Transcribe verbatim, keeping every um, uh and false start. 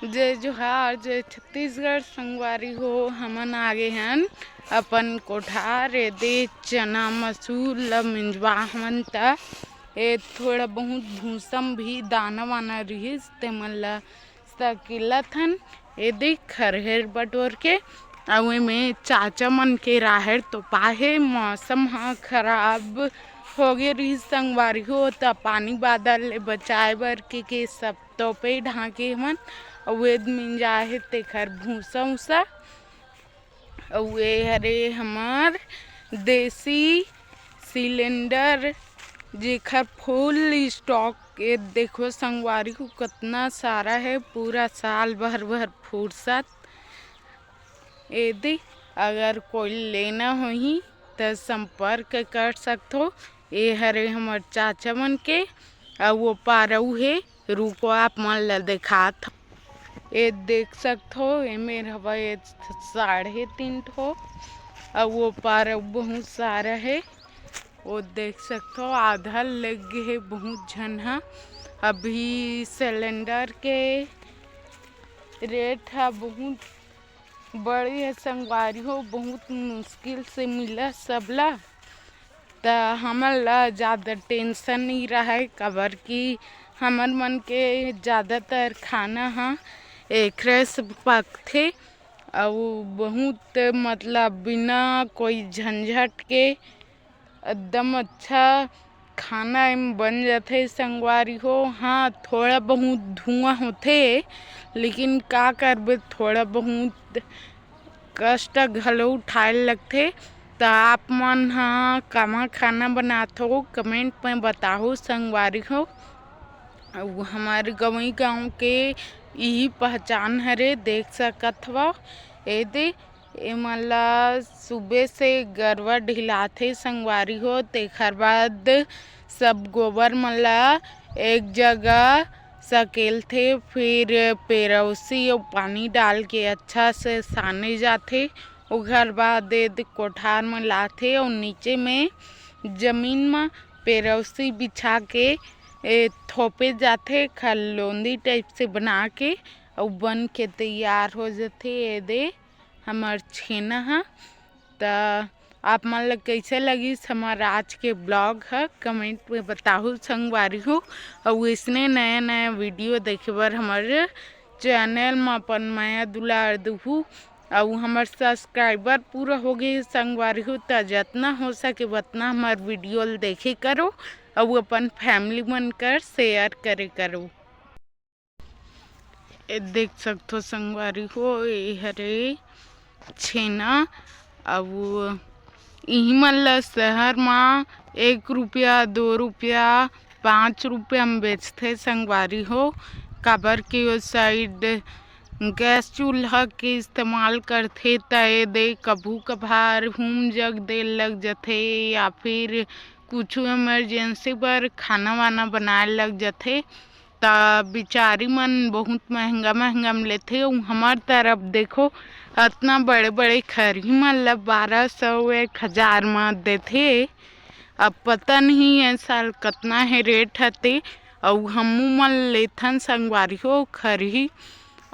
जय जोहार, जय छत्तीसगढ़ संगवारी हो। हमन आगे हन अपन कोठार, एदे चना मसूर ल मिंजवा हवन, त ए थोड़ा बहुत भूसम भी दाना वाना रिहिस, तेमन ल सकिलत हन। एदे खरहेर बटोर के, अउ एमे चाचा मन के राहेर तो पाहे, मौसम ह खराब होगे रिहिस संगवारी हो, त पानी बादल ले बचाए बर के, के सब तोपे ढांके हमन। अउ एद मिंजा हे तेखर भूसा उसा। अउ ए हरे हमर देसी सिलेंडर, जेखर फुल स्टॉक। ए देखो संगवारी हो, कतना सारा हे, पूरा साल भर भर फुरसत। एदे अगर कोई लेना होही, त संपर्क कर सकथो। ए हरे हमर चाचा मन के, अउ वो पारऊ हे, रुको आप मन ल देखात। ए देख सकथो, ए मेर हवा ए साढ़े तीन ठो, अउ वो पारऊ बहुत सारा हे। वो देख सकथो, आधा लग गे हे बहुत झन ह। अभी सिलेंडर के रेट ह बहुत बड़ी हे संगवारी हो, बहुत मुश्किल से मिला सबला। त हमन ला ज़्यादा टेंशन नइ रहय, काबर कि हमर मन के ज़्यादातर खाना ह एकरे से पकथे, अउ बहुत, मतलब, बिना कोई झंझट के एकदम अच्छा खाना एम बन जाथे संगवारी हो। हाँ, थोड़ा बहुत धुआं होथे, लेकिन का करबे, थोड़ा बहुत कष्ट घलो उठाए लगथे। त आप मन ह कामा खाना बनाथो, कमेंट में बताहू संगवारी हो। अउ हमर गंवई गांव के इही पहचान हरे, देख सकत हव। एदे एमन ला सुबह से गरवा ढिलाथे संगवारी हो, तेखर बाद सब गोबर मन ला एक जगह सकेलथे, फिर पेरौसी अउ पानी डाल के अच्छा से साने जाथे। ओखर बाद एदे कोठार में लाथे अउ नीचे में जमीन में पेरौसी बिछा के ए, थोपे जाथे, खलोंदी टाइप से बना के, अउ बन के तैयार हो जथे। एदे हमर छेना ह। त आप मन ल कइसे लगिस हमर आज के ब्लॉग ह, कमेंट में बताहू संगवारी हो। अउ इसने नया नया वीडियो देखे बर हमर चैनल म अपन मया दुलार दुहू। अउ हमर सब्सक्राइबर पूरा हो गे संगवारी हो, त जतना हो सके वतना हमर वीडियो ल देखे करो, अउ अपन फैमिली मन कर शेयर करे करो। ए देख सकथो संगवारी हो, ए हरे छेना। अउ इही मन ल शहर म एक रुपया, दो रुपया, पाँच रुपया म बेचथे संगवारी हो, काबर कि ओ साइड गैस चूल्हा के इस्तेमाल करथे, त एदे कभू कभार हूम जग दे लग जथे या फिर कुछु इमरजेंसी बर खाना वाना बनाए लग जथे, त बिचारी मन बहुत महंगा महंगा म लेथे। अउ हमर तरफ देखो, अतना बड़े बड़े खरही मन ल बारह सौ, एक हजार म देथे। अब पता नहीं ए साल कतना हे रेट हते। अउ हमू मन लेथन संगवारी हो खरही,